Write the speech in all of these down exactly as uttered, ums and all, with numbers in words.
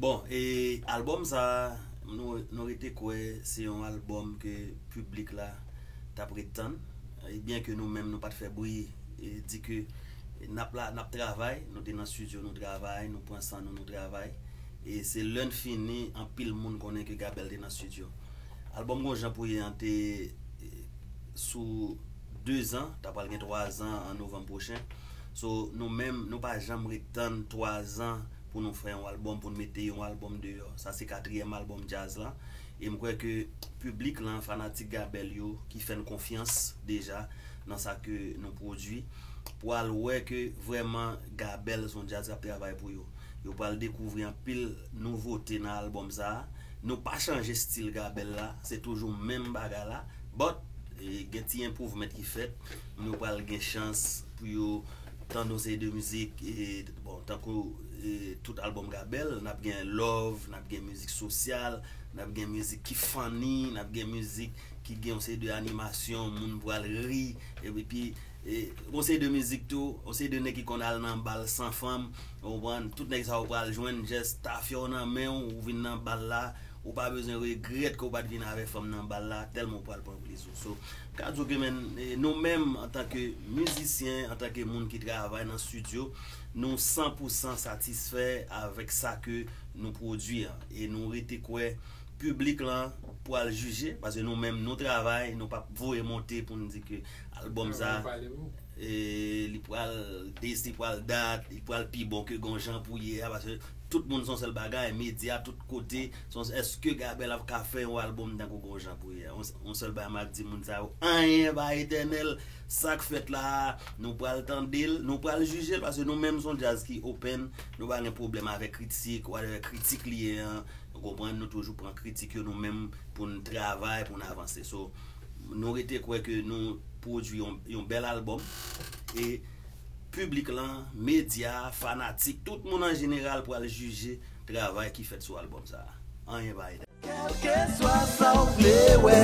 Bon, e albòm sa, nou, nou rete kwè se yon albòm ke piblik la t ap ret tann. E byen ke nou menm nou pa t fè bri, e di ke n ap la, n ap travay, nou te nan estidyo, nou travay, nou pran san nou, nou travay. E se lè n fini, anpil moun konnen ke Gabèl te nan estidyo. Albòm Gon Jan Pou Ye an te, e, sou de zan, ta pral gen twa zan an novanm pwochen. So, nou menm, nou pa janm ret tann twa zan pou nou fè yon albòm, pou nou mete yon albòm deyò. Sa se katriyèm albòm djaz lan. E m kwè ke piblik lan, fanatik Gabèl yo, ki fè n konfyans deja nan sa ke nou pwodui, pral wè ke vrèman Gabèl se yon djaz k ap travay pou yo. Yo pral dekouvri anpil nouvote nan albòm sa a. Nou pa chanje estil Gabèl la, se toujou menm bagay la. But, e, gen ti improvement ki fèt. Moun yo pral gen chans pou yo tande yon seri de mizik, e, bon, tankou, e, tout albòm Gabèl, n ap gen love, n ap gen mizik sosyal, n ap gen mizik ki funny, n ap gen mizik ki gen yon seri de animasyon, moun pral ri, epi, e, yon seri de mizik tou, yon seri de nèg ki konn al nan bal san fanm, ou konprann, tout nèg sa yo pral jwenn, just tafya w nan men w, ou vin nan bal la, ou pa bezwen regrèt ke w pa t vin avèk fanm nan bal la, tèlman w pral pran plezi w. So, m ka di w ke, men, e, nou menm, antanke mizisyen, antanke moun ki travay nan estidyo, nou san pou san satisfè avèk sa ke nou pwodui an. E nou rete kwè piblik lan pral jije, paske nou menm, nou travay, nou p ap voye monte pou n di ke albòm sa, e, li pral this, li pral that, li pral pi bon ke Gon Jan Pou Ye a, paske tout moun se yon sèl bagay, medya, tout kote, se yon, èske Gabèl ap ka fè yon albòm tankou Gon Jan Pou Ye a? Yon, yon sèl bagay m ap di moun sa yo, anyen pa etènèl, sa k fèt la, nou pral tande l, nou pral jije l, paske nou menm se yon djaz ki open, nou pa gen pwoblèm avèk kritik, whatever kritik li ye an, ou konprann, nou toujou pran kritik yo nou menm pou n travay, pou n avanse. So, nou rete kwè ke nou pwodui yon, yon bèl albòm, e piblik lan, medya, fanatik, tout moun an jeneral pral jije travay ki fèt sou albòm sa a. Anyen pa etènèl. Kèlkeswa sa w vle wè,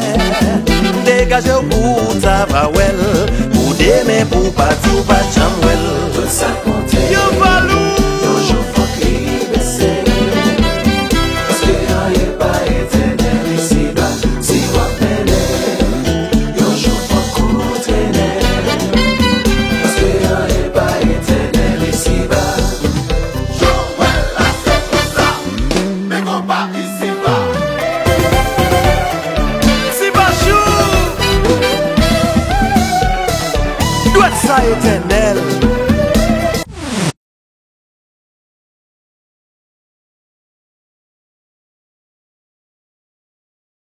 degaje w pou w ta va wè l. Pou demen, pou w pati, w pa t janm wè l. Tout sa k monte, yo valou, yon jou fòk li bese. Paske anyen pa etènèl isiba. Si w ap mennen, yon jou fòk ou trennen. Paske anyen pa etènèl isiba. Yo wè l ap fè konsa. Men konpa isiba. Sibachou. Dwèt sa etènèl.